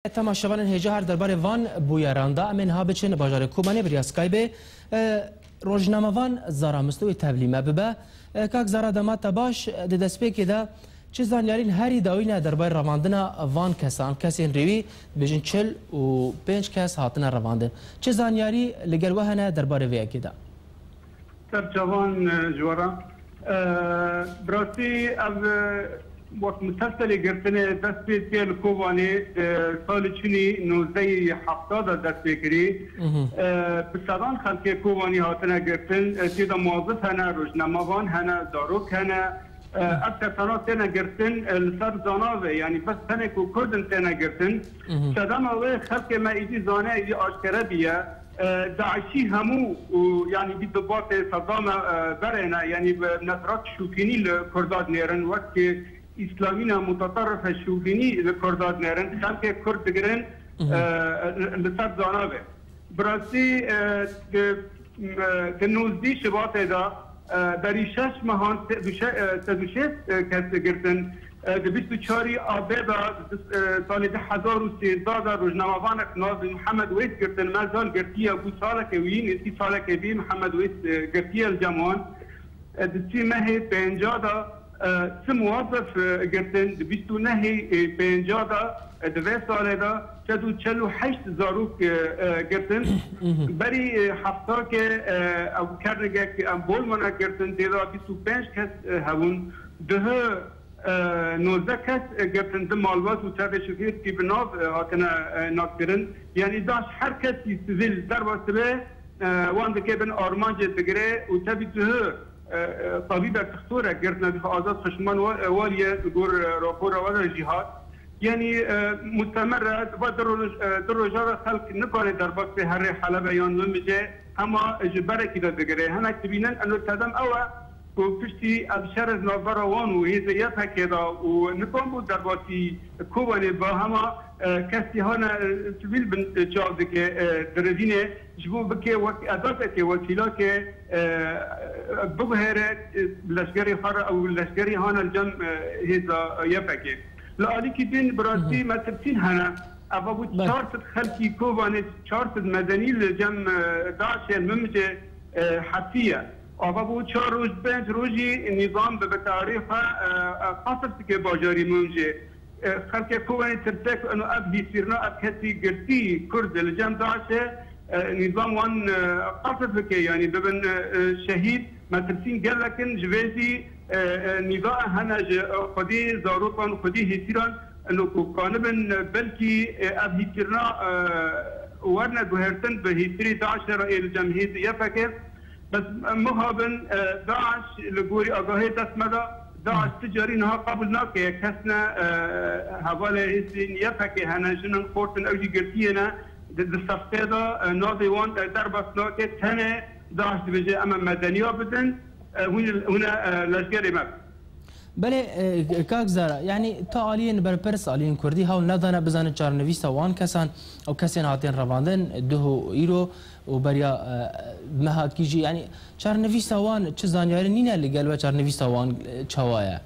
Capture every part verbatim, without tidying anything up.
Temaşevanên hêja, her derbarê van bûyeran de em ê niha biçin bajarê Kobanê bi riya Skypeê. E, rojnamevan Zara Mistowê tevlî me bibe. E, kak Zara, dema te baş. Di destpêkê de çi zanyarîn herî dawî ne derbarê revandina van kesan, kesên rêwî, dibêjin çil û pênc kes hatine revandin. Çi zanyarî li gel we hene derbarê vê yekê de? Ser çavan, e, ji we re. E, bi rastî ev, e, wek muselselê girtinê dest pê diye li Kobanê, e, salê çûnî nozdehê hefta de dest pê kirî. Mhm. E, bi sedan xelkê Kobanî hatine girtin, e, tê de muwazif hene, rojnamevan hene, zarok hene. E, ev kesana têne girtin, e, li ser zana ve, yanî bes tenê ku Kurd in têne girtin. Mhm. Sedema wê xelkê me êdî zane, êdî aşkere bûye. E, DAIŞî hemû û, yanî, bî di batê Sedame, e, berê ne, yanî bi netrat şûbînî li Kurda dinêrin, wek îslamîna mutaterrife şûbînî li Kurda dinêrin, xelkê Kurd digirin, Mhm. e, li ser zana ve. Bi rastî, e, di, e, di nozdî Şibatê de, e, berî şeş mehan sed û şe-, e, sed û şêst, e, kes girtin. E, di bîst û çarî Abê de, di, e, salê du hezar û sêzdeh de rojnamevanek navê Mihemed Wês girtin. Me zan girtiye bû saleke wî, nêzîkî salekê bî Mihemed Wês, e, girtiye li cem wan. E, di sî mehê pênca de, e, si muwazef, e, girtin. Di bîst û nehê, e, pênca de, e, di vê salê de sed û çel û heşt zarok, e, e, girtin. Mhm. Berî, e, heftakê, e, ew kernigek em bol mane girtin, tê de bîst û pênc kes, e, hebûn. Duhê, e, nozdeh kes, e, girtin, di malbat û tevê şofêrkî bi nav, e, hatine, e, naskirin. Yanî DAIŞ her kesî sivîl derbas dibe, e, wan dike bin armancê digire û tevî duhê, e, e, tabîbek, dixtorek girtine, dixwe Azad Xişman wa-, e, wariye, li gor, e, rapora we de jî hat. Yanî, e, mustemir e, va du roj-, e, du roja re xelk nikare derbas bê herê Helebe yan Minbicê, hema ji berekî de digire. Hinek dibînin, eno sedem ew e ku piştî ev şer ji navbera wan û hêzê Y P G de û nikan bû derbasî Kobanê ba hema, e, kesî hane, e, sivîl bin, e, çav dike, e, dirivîne ji bo bike wek edazeke, wesîlake, e, biguhere, e, leşkerê xwe re û leşkerî hane li cem, e, hêza Y P G. Li alîkî din bi rastî Hı hı. metirsîn hene. Eva bû Belê. çar sed xelkî Kobanê, çar sed medenî li cem, e, DAIŞê li Minbicê, e, hetiye. Ava bû çar roj, pênc rojî nîzam bi, bi tarîxa, e, e, qasir dike bajarî Minbicê. E, xelkê Kobanê tirse ku eno ev hîsîrina ev kesî girtî Kurd li cem DAIŞê, e, nîzam wan, e, qasir bike, yanî bibin, e, e, şehîd. Metirsîn gelek in ji vê zî, e, e, nîva hene ji, e, xwedî zarokan, xwedî hêsîran, ino ku kanibin, e, belkî, e, ev hîsîrina, e, werne guhertin bi hîsîrî DAIŞê re ê li cem hêzê Y P G. Bes, e, mixabin, e, DAIŞ li gorî agahê dest me de, DAIŞ ti carî niha qebûl nake, kes ne, e, hevalê hêzên Y P G hene, jin in, xort in, ew jî girtiyê ne, di, di sefqê de, e, navê wan, e, derbas nake, tenê DAIŞ dibêje, em ê medeniya bidin, e, hûn, hûn e, e, leşkerê me bin. Belê, e, kak Zara, yanî ta aliyên berpirs, aliyên kurdî hewl nedane bizanin çarenivîsa wan kesan û kesên hatên revandin duh û îro û beriya, e, mehakî jî, yanî çarenivîsa wan çi zanyarî nîne li gel we, çarenivîsa wan, e, çawa ye?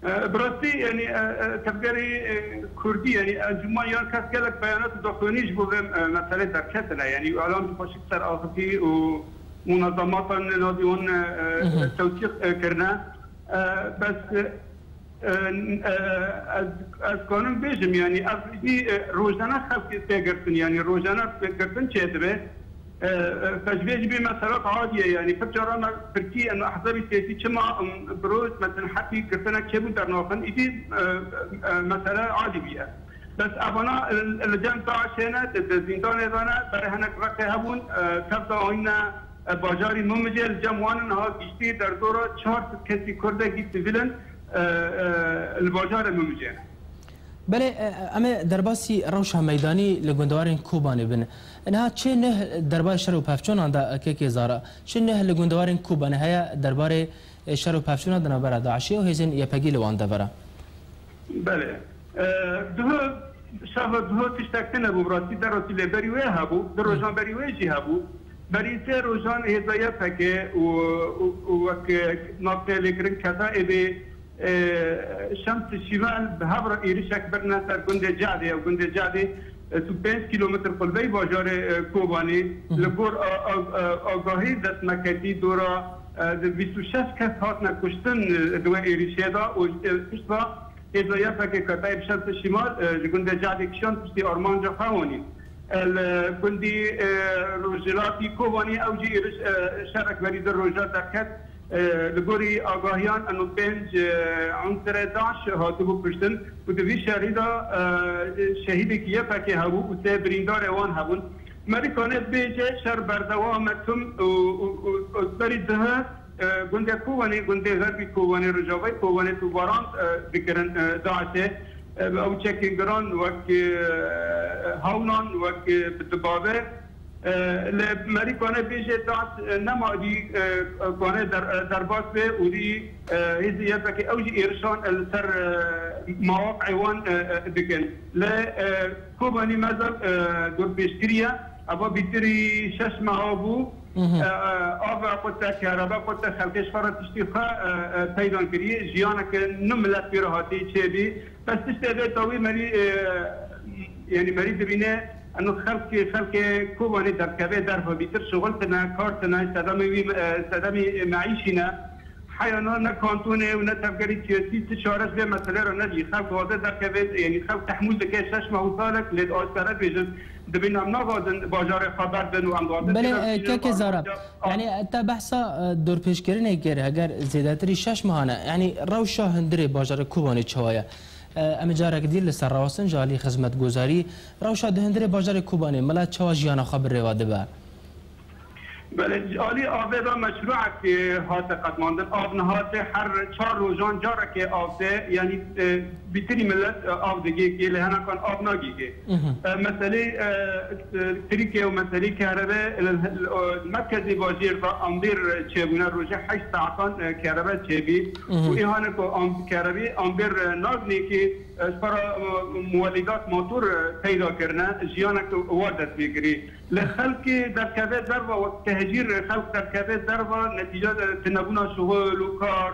E, bi rastî, yanî, e, e, tevgerê, e, kurdî, yanî encûman yan kes gelek beyanat û daxuyanî ji bo vê, e, meselê derketine. Yanî alam xweşik ser axifî û munezematan navê wan, e, e, Mhm. tewsîq, e, kirine. E, bes, e, e, e, ez, ez kanim bêjim, yanî ev jî, e, rojane xelk tê girtin, yanî rojane girtin çêdibe. E, e, ji vê jî bê mesela adiye, yanî pir caran me pirkî, em ehzabî siyasî çima, em, bi roj, mesela, hepî girtinek çêbû dernaxin, îdî, e, e, mesele adî bûye. Bes evana, e, li cem DAIŞê ne, di, di zîndanê de ne, berê hinek reqê hebûn, e, tev de anîne, e, bajarî Mimicê, li cem wan in, niha giştî derdora çar sed kesî kurdekî sivîl in, e, e, li bajarê Mimicê ne. Belê, e, em ê derbasî rewşa meydanî li gundewarên Kobanê bin. Niha çi nih derbarê şer û pevçûnan de, kekê Zara? Çi nih li gundewarên Kobanê heye derbarê, e, şer û pevçûnan di navbera DAIŞê û hêzên Y P G li wan devera? Belê. E, duhê, şeva duhê tiştek tune bû, bi rastî derosî lê berî wê hebû, du rojan berî wê jî hebû. Berî sê rojan hêza Y P G û, û, û wek, e, navtê lêkirin kesa êdî E, Şems Şimal bi hev re êrişek birine ser gundê Cedê û gundê Cedê, e, tu pênc kîlometr qulbeyî bajarê, e, Kobanê. Li gor a, a, a, agahî dest me ketî dora, e, di bîst û şeş kes hatine kuştin, e, di wê êrişê de û, e, pişt ve hêza Y P G ketayê bi Şems Şimal, e, ji gundê Cedê kişand piştî armanca xwe wanî. E, li gundî, e, rojhilatî Kobanê ew jî êriş, e, şerek berî du roja derket. E, li gorî agahiyan, eno pênc, e, unsurê DAIŞ hatibû kuştin û di vî şerî de, e, şehîdekî Y P G hebû û sê birîndarê wan hebûn. Merî kane bêje şer berdewam e tim û, û, û, û berî dihe, e, gundê Kobanê, gundê Xerbî Kobanê, Rojavayê Kobanê tu baran, e, dikirin, e, DAIŞê. E, ew çekên giran wek, e, hewnan, wek, e, bi dibabe. E, li merî kane bêje DAIŞ, e, nema dî, e, kane der-, e, derbas be û dî, e, hêzê Y P G ew jî êrişan, e, li ser, e, mawaqê wan, e, e, dikin. Li, e, Kobanî mezal, e, dorpêçkirî ye. Eva bîtirî şeş meha bû. E, e, ava xwe te, kerebe xwe te, xelkê ji xwe re tiştî xwe, e, e, peydan kiriye. Jiyaneke nû milet pê re hatiye çêbî. Bes tiştê vê dawî merî, e, yanî merî dibîne, eno xelkê, xelkê Kobanê derkeve derve bîtir şixul tine, kar tine, sedemê wî, e, sedemê meîşî ne. Heya ne, ne kantonê û ne tevgerê siyasî ti çare ji vê meselê re nedî. Xelk dixwaze derkeve, yanî xelk tehmûl dike şeş meh û salek, lê di aşkere bêjin, dibîn em naxwazin bajarê xwe berdin û em dixwazin Belê, têra e, bişînin keke û Zara, armanca yanî te behsa, e, dorpêçkirinê kir, heger zêdetirî şeş mehan e, yanî rewşa hundirê bajarê Kobanê çawa ye? E, em ê carek dî li ser rawestin ji alî xizmetgozarî, rewşa di hundirê bajarê Kobanê milet çawa jiyana xwe bi rêva dibe? Belê, ji alî avê de meşrûek, e, hate qedmandin. Av niha tê her çar rojan carekê av tê, yanî, e, bîtirî milet, e, av digihê, lê hinekan av nagihê. E, meselê, e, e, elektrîkê û meselê kerebe, e, e, merkezê bajêr de ambêr çêbûne, rojê heşt saetan, e, kerebe çêbî. Û îhane ku am-, kerebî ambêr, e, nagnêkî, e, ji xwe re, e, muwelîdat motor, e, peyda kirine, jiyanek war dest pê kirî. Li xelkê derkeve derva, wek tehcîr xelk derkeve derva, netîca de tunebûna şixul û kar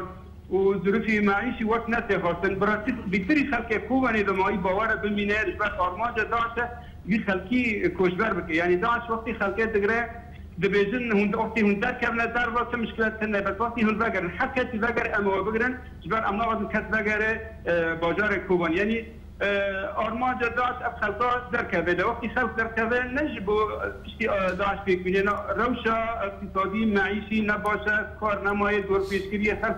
û zirifî meîşî wek ne tê xwestin. Bi rastî bîtirî xelkê Kobanê dimayî bawere bimîne, ji ber armanca DAIŞ e vî xelkî koçber bike. Yanî DAIŞ wextî xelkê digire, dibêjin hûn, wextî hûn derkevine derva, ti mişkilet tune. Bes wextî hûn vegerin, her kesî vegere, em ê we bigirin, ji ber em naxwazin kes vegere, e, bajarê Kobanê. Yanî, e, armanca DAIŞ ev xelka derkeve. Lê wextî xelk derkeve, ne ji bo, e, tiştî, e, DAIŞ pêk bîne, ne rewşa îqtîsadî, meîşî ne baş e, kar nemaye, dorpêçkiriyê xelk.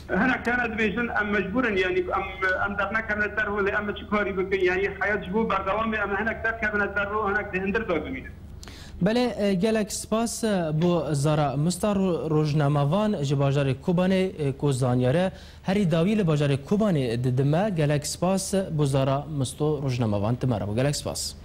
Hinek tene dibêjin, em mecbûr in, yanî em, em dernekevine derve, lê em çi karî bikin? Yanî heyat ji bo berdewamê em hinek derkevine derve û hinek di hundir de bimînin. Belê, e, gelek spas, e, bo Zara Musta ro-, rojnamevan ji bajarê Kobanê, e, ku zanyare herî dawî li bajarê Kobanê didime. Gelek spas, e, bo Zara Musto rojnamevan, tu me re bû. Gelek spas.